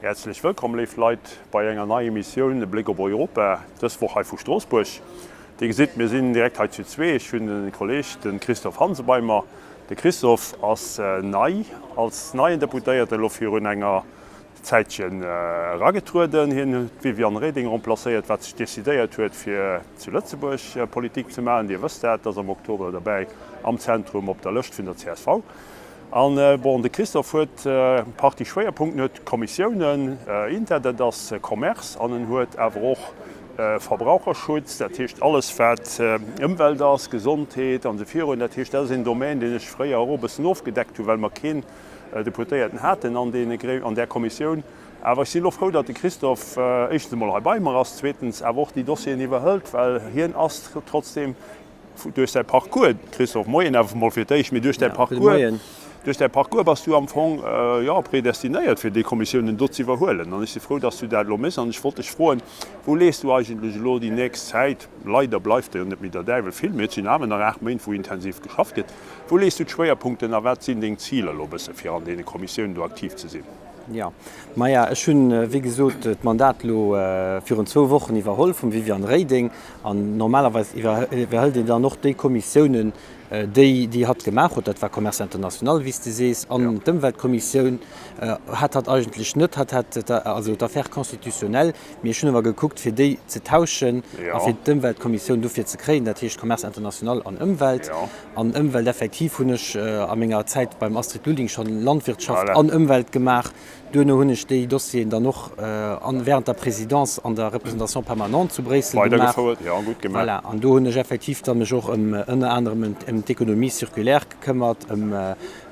Häerzlech wëllkomm, léif Leit, bei enger neier Emissioun E Bléck op Europa, dës Woch hei vu Stroossbuerg. Dir gesitt, mir sinn direkt hei zu zwee. Ech hunn de Kolleeg, de Christophe Hansen, bei mer. De Christophe ass nei als neien Deputéierten elo virun enger Zäitchen eragetrueden. Hien huet d'Viviane Reding remplacéiert, wat sech decidéiert huet, fir zu Lëtzebuerg Politik ze maachen. Dir wësst dat, ass am Oktober derbäi am Zentrum op der Lëscht vun der csv. An bon, de Christophe huet eng Partie Schwéierpunkten, huet Kommissiounen inter, dat ass Commerce, an en huet awer och Verbraucherschutz, dat heescht alles wat Ëmwelt ass, Gesondheet an esou virun. Dat heescht, dat ass een Domaine, deen ech fréier och e bëssen ofgedeckt hunn, well mer keen Deputéierten haten an deene Gré, an där Kommissioun. Awer ech sinn elo frou, datt de Christophe éischtens emol hei bei mer ass, zweetens awer och déi Dossieren iwwerhëlt, well hien ass trotzdeem duerch säi Parcours, Christophe, Moien awer emol fir d'éischt, mee duerch däi Parcours, duerch däi Parcours bass du am Fong, jo, predestinéiert, fir déi Kommissiounen do ze iwwerhuelen. An ech si frou, datt s du dat elo méchs. An ech wollt dech froen, Wou lees du eigentlech elo déi nächst Zäit, leider bleift der jo net méi der Däiwel vill, mee et sinn awer nach 8 Méint, wou intensiv geschafft gëtt, Wou lees du d'Schwéierpunkten a wat sinn deng Ziler elo e bësse fir an deene Kommissiounen do aktiv ze sinn? Jo, maja, ech hunn, wéi gesot, d'Mandat elo virun zwou Wochen iwwerholl vum Viviane Reding. An normalerweis iwwerhëlt een dann och déi Kommissiounen, déi déi hatt gemaach huet. Dat war Commerce international, wéi s de sees, an d'Ëmweltkommissioun hat hatt eigentlech net. Hatt hat also d'Affaires constitutionnelles. Mee ech hunn awer gekuckt, fir déi ze tauschen a fir d'Ëmweltkommissioun dofir ze kréien, dat heescht Commerce international an Ëmwelt. An Ëmwelt effektiv hunn ech a menger Zäit beim Astrid Lulling schonn Landwirtschaft an Ëmwelt gemaach. Duerno hunn ech déi Dossieren dann och während der Présidence an der Représentation permanente zu Bréissel gemaach. Voilà, an do hunn ech effektiv dann mech och ëm ënner anerem ëm d'Économie circulaire gekëmmert, ëm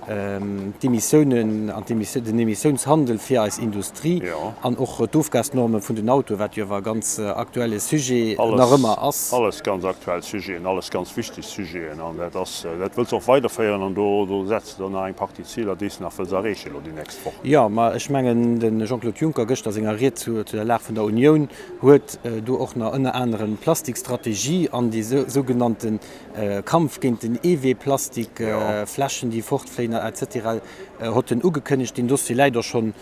d'Emissiounen an den Emissiounshandel fir eis Industrie an och d'Ofgasnorme vun den Autoen, wat jo awer e ganz aktuelle Sujet nach ëmmer ass. Alles ganz aktuell Sujeten, alles ganz wichteg Sujeten an dat ass, dat wëlls de och weiderféieren an do do setz de der nach eng Partie Ziler, déi s de nach wëlls erreechen elo déi nächst Wochen. Jo, ma ech mengen, de Jean-Claude Juncker gëschter a senger Ried zu der Lag vun der Unioun huet do och nach ënner anerem d'Plastikstrategie an déi sougenannte Kampf géint den Eeweeplastik, Fläschen déi fortfléien etc. Hott en ugekënnegt. Deen Dossier läit och schonn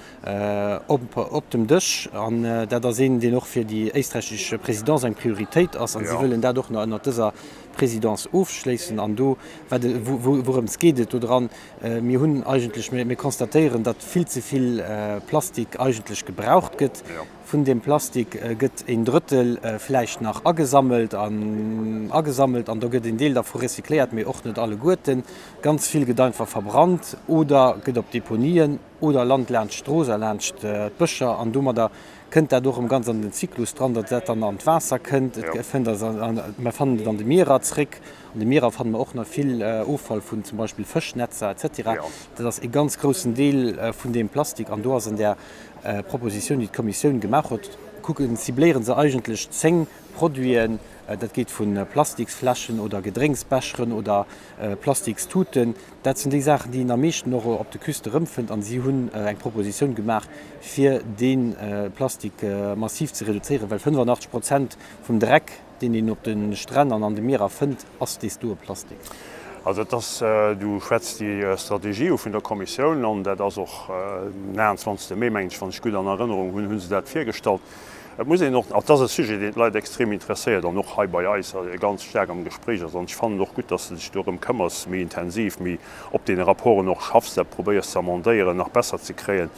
op dem Dësch an dat ass een, deen och fir déi éisträichesch Présidence eng Prioritéit ass an si wëllen dat och nach ënnert dëser Présidence ofschléissen. An do, wat, wourëms geet et do dran? Mir hunn eigentlech, mir constatéieren, datt vill ze vill Plastik eigentlech gebraucht gëtt. Vun deem Plastik gëtt een Drëttel vläicht nach agesammelt an agesammelt an do gëtt een Deel dervu recycléiert, mee och net alleguerten. Ganz vill gëtt einfach verbrannt oder gëtt op Deponien oder lant laanscht d'Strooss a laanscht d'Bëscher an domadder kënnt dat och erëm ganz an den Zyklus dran, datt dat dann an d'Waasser kënnt. Et fënnt also an, mer fannen et an de Mierer zréck. An de Mierer fanne mer och nach vill Offall vun zum Beispill Fëschnetzer etc. Dat ass ee ganz groussen Deel vun deem Plastik an do ass an där Propositioun, déi d'Kommissioun gemaach huet, kucken, cibléiere se eigentlech 10 Produiten, dat geet vu Plastiksfläschen oder Gedrénksbecheren oder Plastikstuten. Dat sinn déi Saachen, déi een am meeschten och op de Küste erëmfënnt. An si hunn eng Propositioun gemaach, fir dee Plastik massiv ze reduzéieren, well 85 Prozent vum Dreck, deen een op de Stränn an an de Mierer fënnt, ass dees doe Plastik. Also et ass, du schwätz déi Strategie u vun der Kommissioun an dat ass och den 29. Mee, mengen ech, wann ech gutt an Erënnerung hunn, hu se dat virgestallt. Et muss een och, et ass e Sujet, deen d'Leit extrem interesséiert an och hei bei eis ganz staark am Gespréich ass. An ech fannen och gutt, dass de dech dorëm këmmers, méi intensiv, méi op deene Rapporten och schaffs, dat probéiers ze amendéieren, nach besser ze kréien.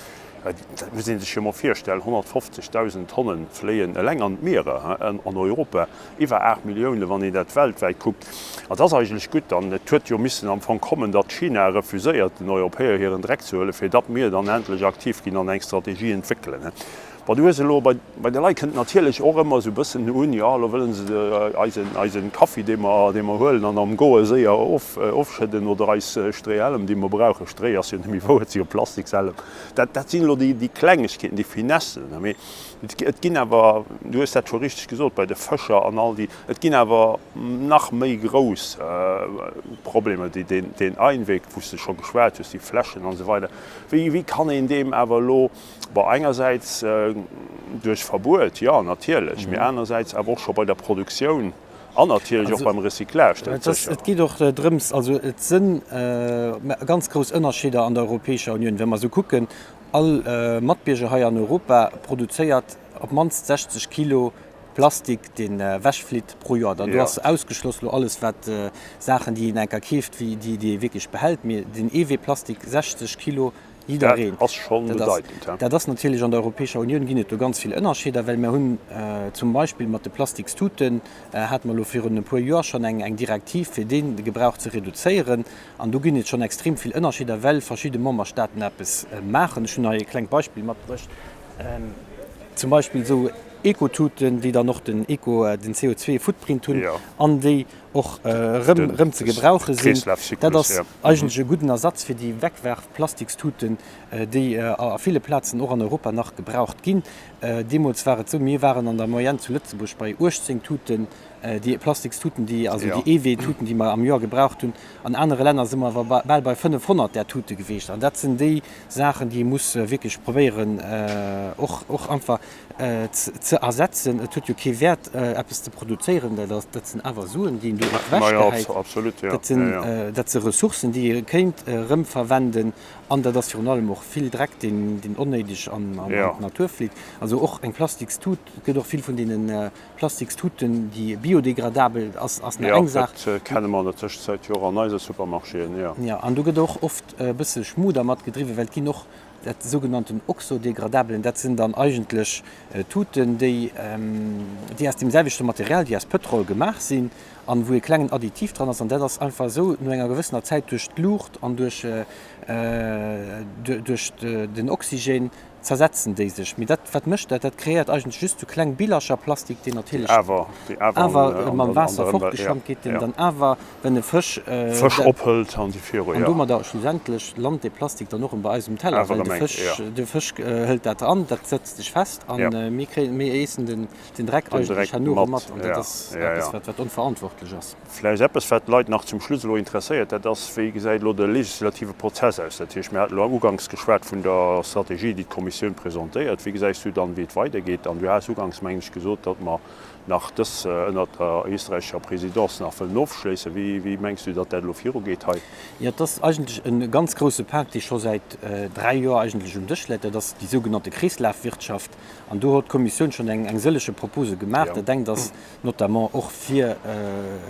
Dat muss ee sech jo mol virstellen, 150.000 Tonnen fléien eleng an d'Mierer an Europa, iwwer 8 Milliounen, wann een dat weltwäit kuckt. An dat ass eigentlech gutt. An et huet jo missen am Fong kommen, datt China refuséiert, den Europäer hiren Dreck ze huelen, fir datt mir dann endlech aktiv ginn an eng Strategie entwéckelen. Bon, du hues elo, bei de Leit kënnt natierlech och ëmmer esou e bëssen un, jo, elo wëlle se eisen, eisen Kaffi, dee mer, dee mer huelen an am Goe séier of, ofschëdden oder eis Stréihällem, déi mer brauchen. Stréi ass jo net méi wouer, et si jo Plastikshällem. Dat, dat sinn elo déi, déi Klengegkeeten, déi Finessen. Mee et, et ginn awer, du hues dat scho richteg gesot, bei de Fëscher an all déi, et ginn awer nach méi grouss Problemer, déi deen, deen Einweg, wou s de scho geschwat hues, déi Fläschen an esou weider. Wéi, wéi kann een deem awer elo Bon, engersäits duerch Verbuet, jo, natierlech, mee anersäits awer och scho bei der Produktioun an natierlech och beim Recyclage, dat sécher. Et geet och drëms, also et sënn ganz grouss Ënnerscheeder an der Europäescher Unioun. Wa mer esou kucken, All Matbierger hei an Europa produzéiert op d'mannst 60 Kilo Plastik, deen ewechflitt pro Joer. Dann do ass ausgeschloss elo alles wat Saachen, déi een enker keeft, wéi déi, déi ee wierklech behält. Mee den Eeweeplastik, 60 Kilo jiddereen. Dat ass schonn bedeitend, he? Dat ass natierlech, an der Europäescher Unioun ginn et do ganz vill Ënnerscheeder, well mir hunn zum Beispill mat de Plastikstuten, hate mer elo virun e puer Joer schonn eng Direktiv, fir dee Gebrauch ze reduzéieren. An do ginn et schonn extrem vill Ënnerscheeder, well verschidde Memberstaaten eppes maachen. Ech hunn hei e klengt Beispill matbruecht, zum Beispill esou Ekotuten, déi dann och den Eko, den CO2-Footprint hunn an déi och erëm erëm ze gebrauche sinn. Dat ass eigentlech e gudden Ersatz fir déi Wegwerf-Plastikstuten, déi a ville Plazen och an Europa nach gebraucht ginn. Deemools war et esou, mir waren an der Moyenne zu Lëtzebuerg bei 18 Tuten, déi Plastikstuten, déi, also déi Eeweetuten, déi mer am Joer gebraucht hunn. An anere Länner si mer awer bal bei 500 där Tute gewiescht. An dat sinn déi Saachen, déi ee muss wierklech probéieren och, och einfach ze ersetzen. Et huet jo kee Wäert, eppes ze produzéieren, dat ass, dat sinn awer Suen, déi een do och ewechgehäit. Dat sinn, dat si Ressourcen, déi ee kéint erëmverwenden. An dat ass virun allem och vill Dreck, deen, deen onnéideg an, an d'Natur flitt. Also och eng Plastikstut, et gëtt och vill vun deenen Plastikstuten, déi biodegradabel ass, ass nach eng Saach. Jo, dat kenne mer an der Tëschenzäit jo och an eise Supermarchéen, jo. Jo, an do gëtt och oft e bësse Schmu dermat gedriwwen, well et ginn och dat sougenannten oxodegradabelen, dat sinn dann eigentlech Tuten, déi, déi aus deem selwechte Material, déi aus Pëtrol gemaach sinn an wou e klengen Additiv dran ass. An dat ass einfach esou, no enger gewëssener Zäit duerch d'Luucht an duerch, duerch den Oxygen zersetzen déi sech. Mee dat, wat mécht dat? Dat kreéiert eigentlech just sou kleng Billercher Plastik, deen natierlech awer mam Waasser fortgeschwemmt geet, deen dann awer, wenn e Fësch Fësch ophëlt an déi viru, jo. An domadder schlussendlech lant dee Plastik dann och erëm bei eis um Teller, well de Fësch, de Fësch hëlt dat an, dat setzt sech fest a mir kréien, mir eessen den Dreck eigentlech herno erëm mat. An dat ass eppes, wat, wat onverantwortlech ass. Vläicht eppes, wat d'Leit nach zum Schluss elo interesséiert, dat ass, Wéi gesäit elo de legislative Prozess aus? Dat heescht, mir haten elo uganks geschwat vun der Strategie, déi d'Kommissioun presentéiert. Wéi gesäis du dann, wéi et weidergeet? An du has uganks, mengen ech, gesot, datt mer nach dës ënnert der éisträichescher Présidence nach wëllen ofschléissen. Wéi, wéi mengs du, datt dat elo virugeet hei? Jo, et ass eigentlech e ganz grouse Pak, dee scho säit dräi Joer eigentlech um Dësch läit. Dat ass déi sougenannte Kreeslafwirtschaft. An do huet d'Kommissioun schonn eng sëllege Propose gemaach. Dat engt ass, notamment och fir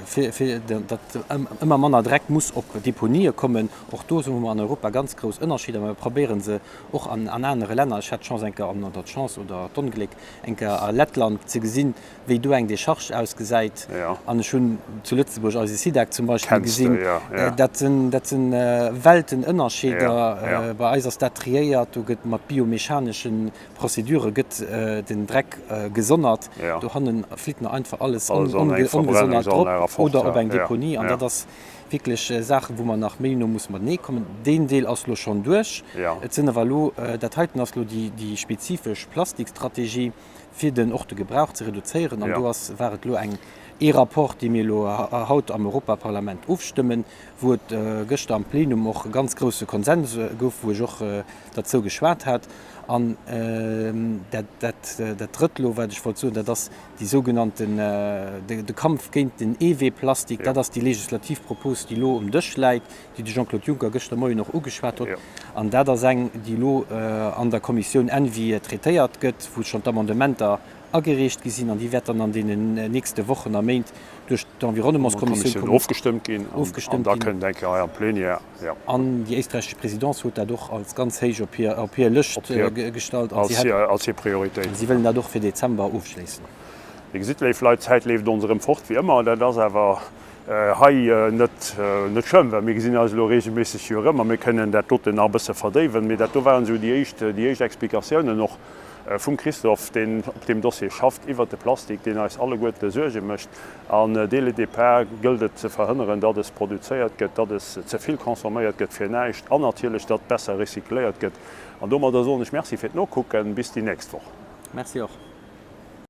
fir datt ëmmer manner Dreck muss op Deponië kommen. Och do hu mer an Europa ganz grouss Ënnerscheeder, mä mir probéiere se och an anere Länner. Ech hat d'Chance eng Kéier, oder d'Chance oder d'Ongléck, eng Kéier a Lettland ze gesinn, wéi do eng Decharge ausgesäit. An ech hunn zu Lëtzebuerg eise SIDAC zum Beispill gesinn. Dat sinn, dat si Weltenënnerscheeder. Bei eis ass dat triéiert, do gëtt mat biomechaneschen Procédure gëtt den Dreck gesonnert, dohannen flitt nach einfach alles ongesonnert drop oder op eng Deponie an dat ass wierklech Saachen, wou mer nach méi no musse matenee kommen. Deen Deel ass lo schonn duerch. Et sinn awer elo, dat heiten ass lo déi spezifesch Plastikstrategie, fir den och de Gebrauch ze reduzéieren an do ass, war et elo eng ee Rapport, dee mir elo haut am Europaparlament ofstëmmen, wou et gëschter am Plenum och e ganz grousse Konsens gouf, wou ech och derzou geschwat hat. An dat, dat, dat Drëtt elo, wat ech wollt soen, dat ass déi sougenannten, de Kampf géint den Eeweeplastik. Dat ass déi legislativ Propos, déi elo um Dësch läit, déi de Jean-Claude Juncker gëschter Moien och ugeschwat huet. An dat ass eng, déi elo an der Kommissioun ENVI traitéiert gëtt, wou schonn d'Amendementer agereecht gi sinn. An déi wäert dann an deenen nächste Wochen a Méint duerch d'Environnementskommissioun kommen. Ofgestëmmt ginn. An da kënnt eng Kéier hei am Plenière. An déi éisträichesch Présidence huet dat och als ganz héich op hir, op hir Lëscht gestallt. Als hir Prioritéit. Si wëllen dat och fir Dezember ofschléissen. Dir gesitt, léif Leit, d'Zäit leeft ons erëm fort, wéi ëmmer. Dat ass awer hei net, net schlëmm, well mir gesinn eis elo reegelméisseg jo erëm a mir kënnen dat doten nach e bësse verdéiwen. Mee dat do waren esou déi éischt, déi éischt Explikatiounen och vum Christophe, deen op deem Dossier schafft, iwwert de Plastik, deen eis alleguerte Suerge mécht. An dès le départ gëllt et ze verhënneren, datt es produzéiert gëtt, datt es ze vill consomméiert gëtt fir näischt an natierlech, datt besser recycléiert gëtt. An domadder soen ech Merci fir d'Nokucken. Bis déi nächst Woch. Merci och.